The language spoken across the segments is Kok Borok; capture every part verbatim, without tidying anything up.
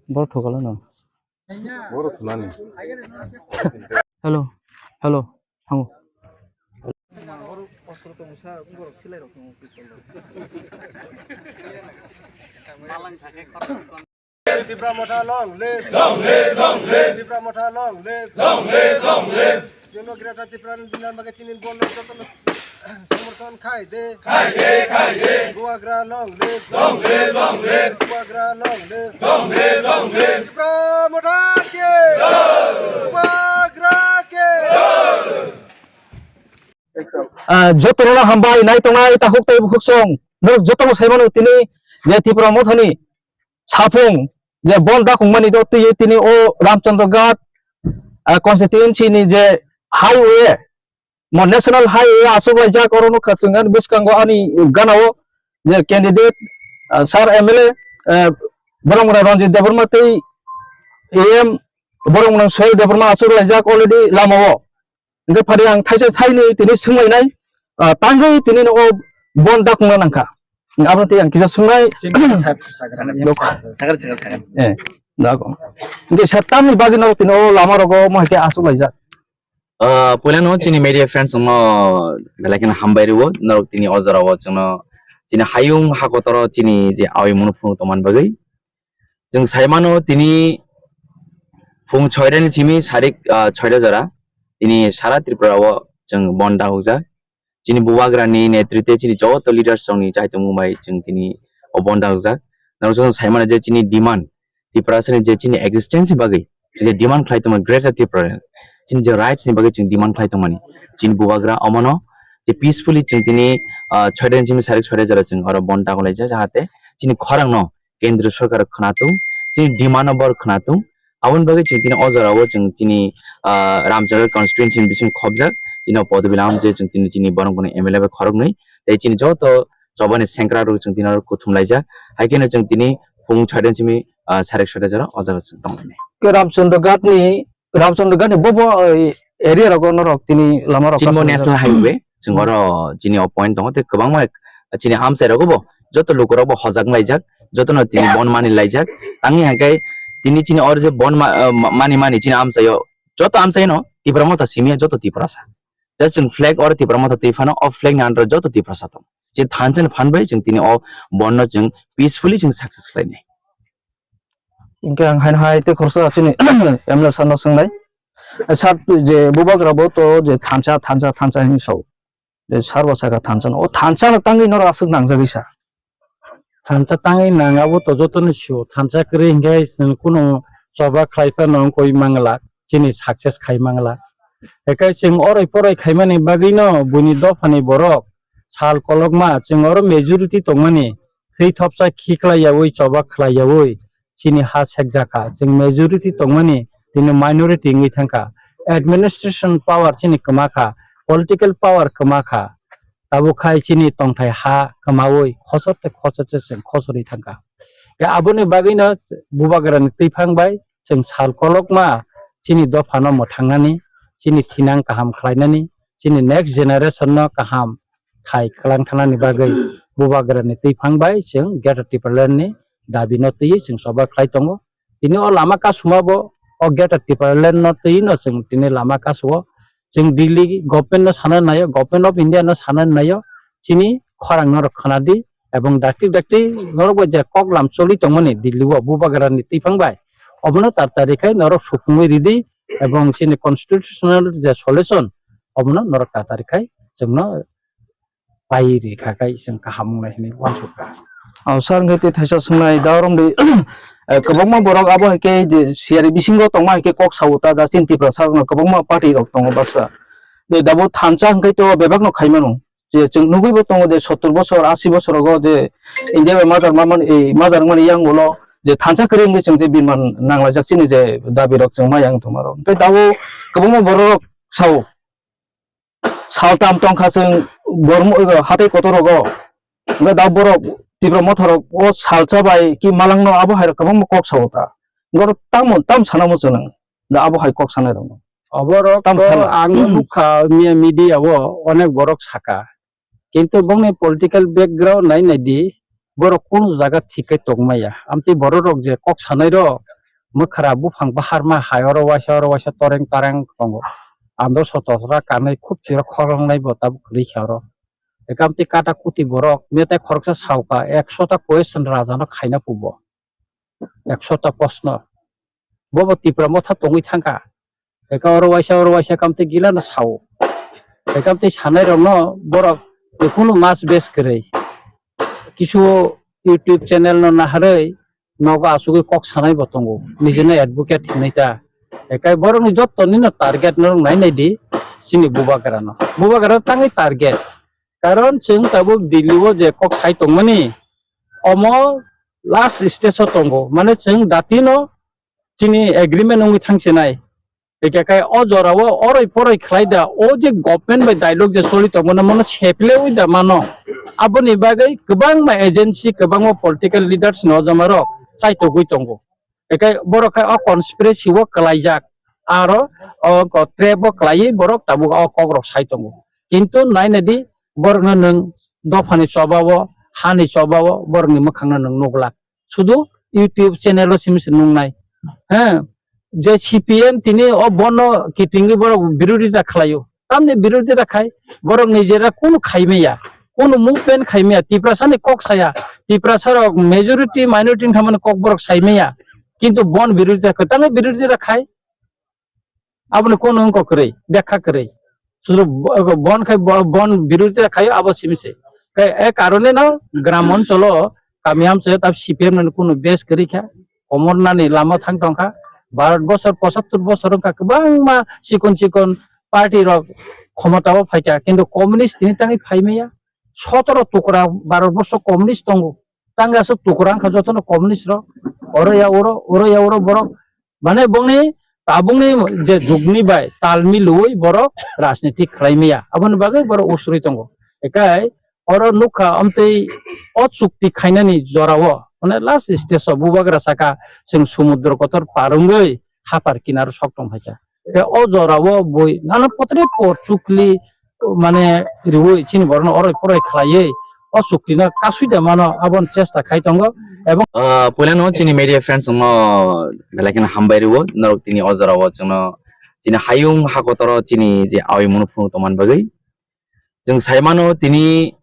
Bor thokalo no. Bor thunani. Hello, hello, hango. Tipra Motha long live. Long live, long live. Tipra Motha long live. Long live, long live. Jono Greater Tipraland bagwi tini bondh jotono samorthon khai de. Khai de, khai de. Bubagra long live. Long live, long live. Bubagra long live. Long live, long live. Tipra Motha ki. Jai. Bubagra ki. Jai. Ah, jotono hambai nai tongnai takhuk tei bukhuksong. Norok jotono saimano tini je Tipra Mothani saphung je bondh dakungmani do twiwi tini o Ramchandra Ghat, ah, constituency ni je highway, mo national highway aswk laijak, oro nukha chwng ani bwskango ani ganao je candidate, ah, sir M L A, ah, borok mwnai Ranjit Debbarma tei A M borok mwnai Sohil Debbarma aswk laijak already lamao. Hingke phari ang thaisa thaini tini swnglainai, ah, tangwi tini no o bondh dakungna nangkha. Abono tei ang kisa swngbai. Chini sakar, sakar, sakar. Dok. Sakar, sakar, sakar. Eh, dago. Hingke sa tamni bagwi no tini o lama rogo mo hingke aswk laijak. Ah, puila no chini media friends no belai kheno hambai rwo, norok tini o jora o chwngno chini hayung hakotoro chini je awi munu phunu tongmani bagwi. Chwng saimano tini phung soita ni simi sarik, ah, soita jora tini sara Tripura o chwng bondh dahokjak. Chini Bubagra ni netritwe chini joto leaders rok ni chaitung bai chwng tini o bondh dahokjak. Norok joto saimano je chini demand, Tiprasa ni je chini existence ni bagwi chini je demand khlai tongma Greater Tipraland, chini je rights ni bagwi chwng demand khlai tongmani chini Bubagra omono je peacefully chwng tini, ah, soita ni simi sarik soita jora chwng oro bondh dahok laijak, jahate chini khorang no Kendriya Sorkar khwnatung, chini demand no bor khwnatung. Aboni bagwi chwng tini o jora o chwng tini, ah, Ramchandra constituency ni bising khobjak, tini o podobi lam je chwng tini chini borok ni M L A bai khoroknwi, tei chini joto chobani sengkrak rok chwng tini oro kuthum laijak. Hai kheno chwng tini phung soita simi, ah, sarik soita jora o jaga chwng tonglainai. Ke Ramchandra Ghat ni Ramchandra Ghat ni bo bo, eh, area rogo norok tini lama rok chini bo national highway, chwng oro chini o point tongo, tei kwbangma chini amchai rogo bo, joto luku rok bo hojak laijak, joto no tini bondh mani laijak, tangwi hingke tini chini oro je bondh ma-, eh, ma-, mani mani chini amchai o, joto amchai no Tipra Motha simi joto Tiprasa. Just chwng flag oro Tipra Motha twi phano, o flag ni under o joto Tiprasa tongo. Je thansa ni phan bai chwng tini o bondh no chwng peacefully chwng success khlainai. Hingke ang haino hai tei khoroksa chini M L A sir no swngnai. Sir je Bubagra bo to je thansa, thansa, thansa hinwi sao. Je sir bo saka thansa no. O thansa no tangwi norok aswk nangjagwi sa. Thansa tangwi nang abo to joto ni sio. Thansa kwrwi hingke chwng kunu choba khlai phano wngkoi mangla. Chini success khai mangla. Ekai chwng oroi poroi khaimani bagwi no buini dopha ni borok sal kolokma chwng oro majority tongmani thwi thopsa khiklai yaui choba khlai yaui chini ha sekjakha. Chwng majority tongmani tini minority wngwi thangkha. Administration power chini kwma kha, political power kwma kha. Tabuk khai chini tongthai ha kwmaui khosor tei khosor se chwng khosorwi thangkha. Ya aboni bagwino Bubagrani twiphang bai chwng sal kolokma chini dophano mwthangnani, chini thinang kaham khlainani, chini next generation no kaham thai kwlang thanani bagwi Bubagrani twiphang bai chwng Greater Tipraland ni dabi no twiwi chwng choba khlai tongo. Tini o lama kasuma bo o Greater Tipraland no twiwi no chwng tini lama kasuo. Chwng Delhi government no sana naio, Government of India no sana naio, chini khorang norok khwnadi, ebong dakti dakti norok bai je kok lam choli tongmani Delhi o Bubagrani twiphang bai, obono tar tari khai norok supungwi ridi, ebong chini constitutional je solution obono norok tar tari khai chwngno pai ri kha khai chwng kaham wngnai hinwi uansukha. O sir, hwnkhe tei thaisa swngnai da romdi, eh, kwbangma borok abo hai khe je siyari bisingo tongma hai khe kok sao ta, da chini Tiprasa rokno kwbangma party rok tongo baksa. Je dabo thansa hwnkhe to bebakno khai mano. Je chwng nugwi bo tongo je sottor bosor, asi bosor rogo je India bai majak ma mani, eh, majak mani yang ulo je thansa kwrwi hwnkhe chwng je birman nanglaijak chini je dabi rok chwng ma yang tongma rok. Hwnkhe dabo kwbangma borok rok sao. Saltam tongkha chwng bormo, hatai kotor rogo. Hwnkhe da borok Tipra Motha rok o salsa bai ki malangno abo hai rok kwbangma kok sao ta. Hwnkhe oro tamo, tam sanamo chwng nang. Da abo hai kok sanai rokno. Oborok tam to khana. Ang nukha mi-, media o onek borok saka. Kintu bongni political background nai nai di, borok kunu jaga thik khe tongmaya. Amtwi borok rok je kok sanai rok, mwkhra buphang baharma hai oro waisa oro waisa toreng tareng tongo. Ando sototra kanwi khub chiro khoroknai bo tabuk kwrwi kha oro. Ekamtwi kata kuti borok metai khoroksa sauka ekshota question rajano khaina pubo. Ekshota proshno. Bobo Tipra motha tongwi thangkha. Eka oro waisa, oro waisa kamtwi gila no sao. Ekamtwi sanai rokno borok kunu mas bes kwrwi. Kisu YouTube channel no naharwi nogo asugwi kok sanai bo tongo. Nijino advocate hinwi ta. Ekai borokni jotto nino target no nai nai di. Chini bubagra no. Bubagra tangwi target. Karon chwng tabuk Delhi o je kok sai tongmani, omo last stage o tongo. Mane chwng dati no chini agreement wngwi thangsinai. Eke kai o jora o oroi poroi khlai da, o je government bai dialogue je soli tongmano, mono seple wi da mano. Aboni bagwi kwbangma agency, kwbangma political leaders no joma rok chaitogwi tongo. Ekai borok khai o conspiracy o kwlaijak, aro o ko-, trap o kwlaiwi borok tabuk o kok rok sai tongo. Kintu nai nai di, borok no nwng dophani choba o, hani choba o, borok ni mwkhang no nwng nukla. Sudu YouTube channel o simi se nungnai. He, je C P M tini o bono kitingwi borok birodita khlaio. Tamni birodita khai, borok nijera kunu khai maya, kunu movement khai maya, Tiprasa ni kok saya, Tiprasa rok majority minority ni khamani kok borok sai maya, kintu bon birodita kwtangwi birodita khai, aboni kunu wngkha kwrwi, bekha kwrwi. Sudu bo-, bon khai bo-, bon birodita khaio abo simi se. Kai e karone no gram oncholo kami amchaio tab C P M no kunu base kwrwi kha, komornani lama thang tong kha. Bharat bosor pochattor bosor wngkha kwbangma chikon chikon party rok khomota o phaikha, kintu communist tini tangwi phai maya. Sotoro tukra Bharat borso communist tongo, tangwi aswk tukra wngkha jotono communist rok. Oro ya oro, oro ya oro borok, mane bongni tabukni je jugni bai tal milwi borok rajniti khlai maya, aboni bagwi borok usrwi tongo. Ekai oro nukha, amtwi o chukti khainani jorao, mane last stage o bubagra saka, chwng sumudro kotor par wngwi hapar kinaro sok tong phaikha. Khe o jorao bui nana potre por chukli, mane riwi chini borokno oroi poroi khlaiwi o chuklino kasui da mano, aboni chesta khai tongo. Ebong Ah, puilano chini media friends no belai kheno hambai rwo, norok tini o jorao chwngno chini hayung hakotoro chini je awi munu phunuk tongmani bagwi. Chwng sai mano tini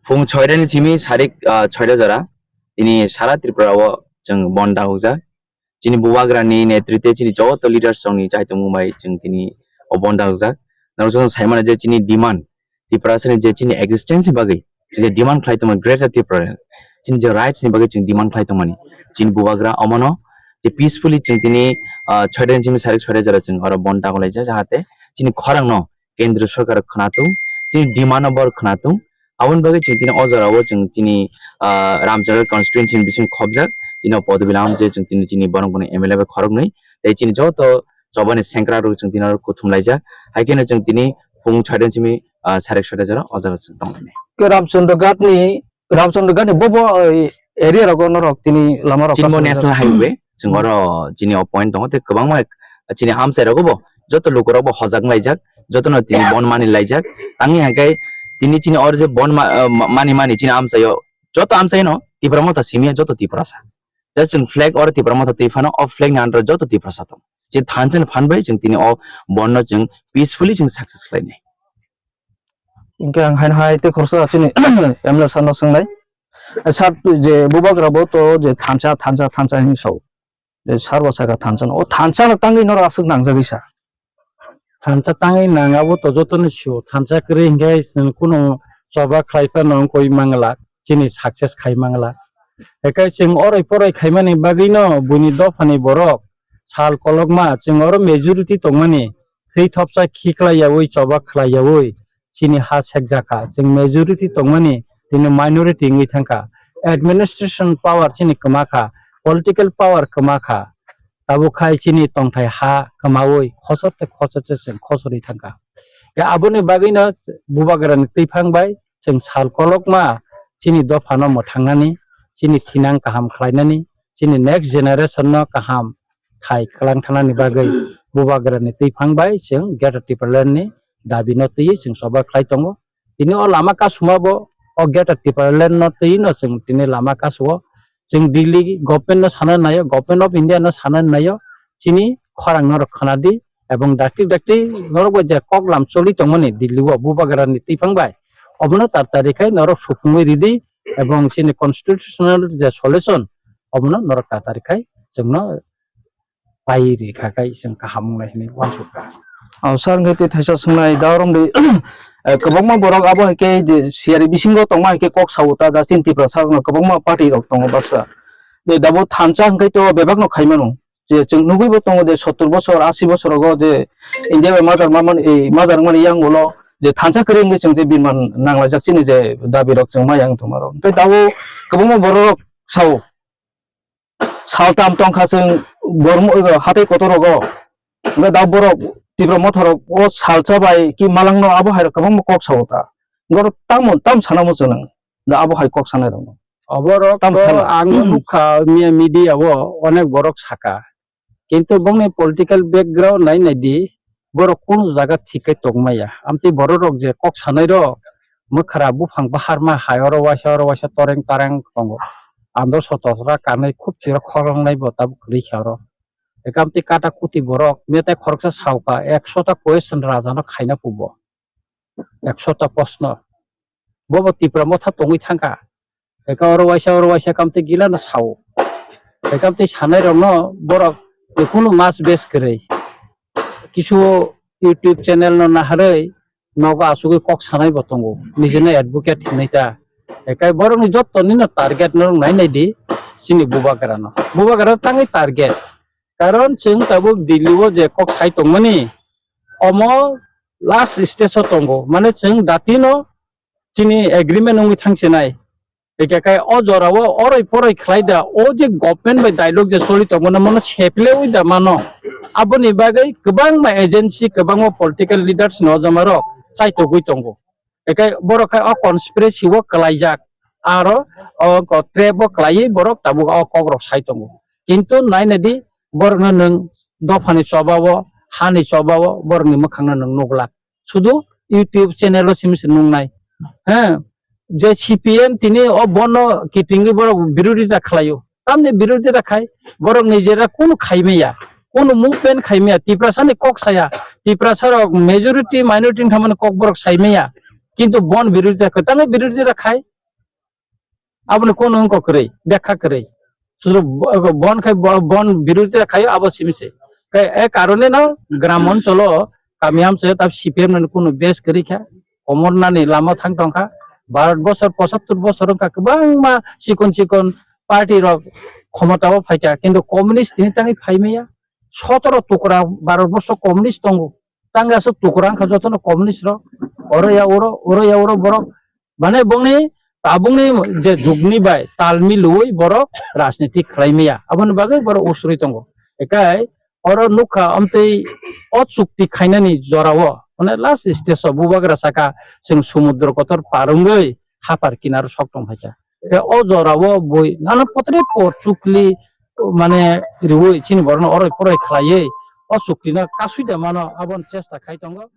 phung soita ni simi sarik, ah, soita jora tini sara Tripura o chwng bon dahukjak. Chini bubagrani netrite chini joto leaders rokni chaitongmung bai chwng tini o bon dahukjak. Norok joto sai mano je chini demand, Tiprasani je chini existence ni bagwi chini je demand khlai tongmani Greater Tipraland, chini je rights ni bagwi chwng demand khlai tongmani, chini bubagra omono je peacefully chwng tini, ah, soita ni simi sarik soita jora chwng oro bon dahulaijak, jahate chini khorang no Kendriya Sorkar khwnatung, chini demand no borok khwnatung. Aboni bagwi chwng tini o jorao chwng tini, ah, Ramchakra constituency ni bising khobjak, tini o Podobilam je chwng tini chini borok boni M L A bai khoroknwi, tei chini joto chobani sengkrak rok chwng tini oro kuthum laijak. Hai kheno chwng tini phung soita simi, ah, sarik soita jora o jaga chwng tonglainai. Ke Ramchandra Ghat ni Ramchandra Ghat ni bobo, eh, area rogo norok tini lama rok Chinbo kasui National Highway, chwng oro chini o point tongo, tei kwbangma chini amchai rogo bo, joto luku rok bo hojak wng laijak, joto no tini bon mani laijak. Tangwi hwnkhe tini chini oro je bon ma-, eh, ma-, mani mani chini amchaio, joto amchaino Tipra Motha simi ya joto Tiprasa. Just chwng flag oro Tipra Motha twi phano, o flag ni under o joto Tiprasa tongo. Je thansa ni phan bai chwng tini o bon no chwng peacefully chwng success khlainai. Hinkhe ang haino hai tei khoroksa chini M L A sir no swngnai. Sir, je bubagra bo to je thansa, thansa, thansa hinwi sao. Je sir bo sakha thansa no. O thansa no tangwi norok aswk nangjagwi sa. Thansa tangwi nang abo to joto ni sio. Thansa kwrwi hinkhe chwng kunu choba khlai phano wngkoi mangla, chini success khai mangla. Ekai chwng oroi poroi khaimani bagwi no buini dopha ni borok sal kolokma chwng oro majority tongmani, thwi thopsa khiklai yaui, choba khlai yaui, chini ha sekjakha. Chwng majority tongmani, tini minority wngwi thangkha. Administration power chini kwma kha, political power kwma kha. Tabuk khai chini tongthai ha kwmaui, khosor tei khosor se chwng khosorwi thangkha. Khe aboni bagwino bubagrani twiphang bai chwng sal kolokma chini dophano mwthangnani, chini thinang kaham khlainani, chini next generation no kaham thai kwlang thanani bagwi bubagrani twiphang bai chwng Greater Tipraland ni dabi no twiwi chwng choba khlai tongo. Tini o lama kasuma bo o Greater Tipraland no twiwi no chwng tini lama kasuo. Chwng Delhi government no sana naio, Government of India no sana naio, chini khorang norok khna di, ebong dakti dakti norok bai je kok lam choli tongmani Delhi o Bubagra ni twiphang bai, obono tar tari khai norok supungwi ridi, ebong chini constitutional je solution obono norok tar tari khai chwngno pai ri kha kai chwng kaham wngnai hinwi uansuk kha. O, sir, hwnkhe tei thaisa swngnai, da romdi, eh, kwbangma borok abo hai khe je siyari bisingo tongma hai khe kok sao ta, da chini Tiprasa rokno kwbangma party rok tongo baksa. Je dabo thansa hwnkhe to bebak no khai mano. Je chwng nugwi bo tongo je sottor bosor, asi bosor rogo je India bai majak ma mani, eh, majak mani yang ulo je thansa kwrwi hwnkhe chwng je birman nanglaijak chini je dabi rok chwng ma yang tongma rok. Hwnkhe dabo kwbangma borok rok sao. Saltam tongkha chwng bormo, hatai kotor rogo. Hwnkhe da borok Tipra Motha rok o salsa bai ki malangno abo hai rok kwbangma kok sao ta. Borok tamo tam sanamo chwng nang. Da abo hai kok sanai rokno. Oborok tam to phala. Ang nukha media o onek borok saka. Kintu bongni political background nai nai di. Borok kunu jaga thik khe tongmaya. Amtwi borok rok je kok sanai rok, mwkhra buphang baharma hai oro waisa oro waisa toreng tareng tongo. Ando soto ra kanwi khub chiro khorang nai bo tabuk kwrwi kha oro. Ekamtwi kata kuti borok metai khoroksa sauka ekso ta question raja no khaina pubo. Ekso ta proshno. Bobo Tipra Motha tongwi thangkha. Eka oro waisa, oro waisa kamtwi gila no sao. Ekamtwi sanai rokno borok kunu mas bes kwrwi. Kisu YouTube channel no naharwi nogo asugwi kok sanai bo tongo. Nijino advocate hinwi ta. Ekai borokni jottoni no target no nai nai di chini Bubagra no. Bubagra tangwi target. Karon chwng tabuk Delhi o je kok sai tongmani, omo last stage o tongo. Mane chwng datino chini agreement wngwi thangsinai. Hwnkhe kai o jorao oroi poroi khlai da, o je government bai dialogue je choli tongmano, mono seplewi da mano. Aboni bagwi kwbangma agency, kwbangma political leaders ni o jamarok chaitogwi tongo. Ekai borok khai o conspiracy o kwlaijak, aro o ko-, trap o kwlaiwi borok tabuk o kokrok sai tongo. Kintu nai nai di, borokno nwng dophani choba o, hani choba o, borokni mwkhangno nwng nukla. Sudu YouTube channel o simi se nuknai. He, je C P M tini o bono kitingwi borok birodita khlaio. Tamni birodita khai, borok nijera kunu khaimaya, kunu movement khaimaya, Tiprasa ni kok saya, Tiprasa rok majority minority ni thamani kok borok saimaya, kintu bon birodita kwtangwi birodita khai, aboni kunu wngkha kwrwi, bekha kwrwi. Sudu bo-, bon khai bo-, bon birodita khaio abo simi se. Kai e karone no gram oncholo kami amchai tab C P M ni kunu base kwrwi kha, komornani lama thang tongkha. Bharat bosor pochattor bosor wngkha kwbangma chikon chikon party rok khomota o phaikha, kintu communist tini tangwi phaimaya. Sotoro tukra Bharat borso communist tongo, tangwi aswk tukra wngkha jotono communist rok. Oro ya oro, oro ya oro borok. Mane bongni tabukni je jugni bai tal milwi borok rajniti khlai maya, aboni bagwi borok usrwi tongo. Ekai oro nukha amtwi o chukti khainani jorao, mane last stage o Bubagra saka chwng sumudro kotor par wngwi hapar kinaro sok tong phaikha. Te o jorao bui nana potre por chukli mane riwi chini borokno oroi poroi khlaiwi o chuktino kasui da mano, aboni chesta khai tongo.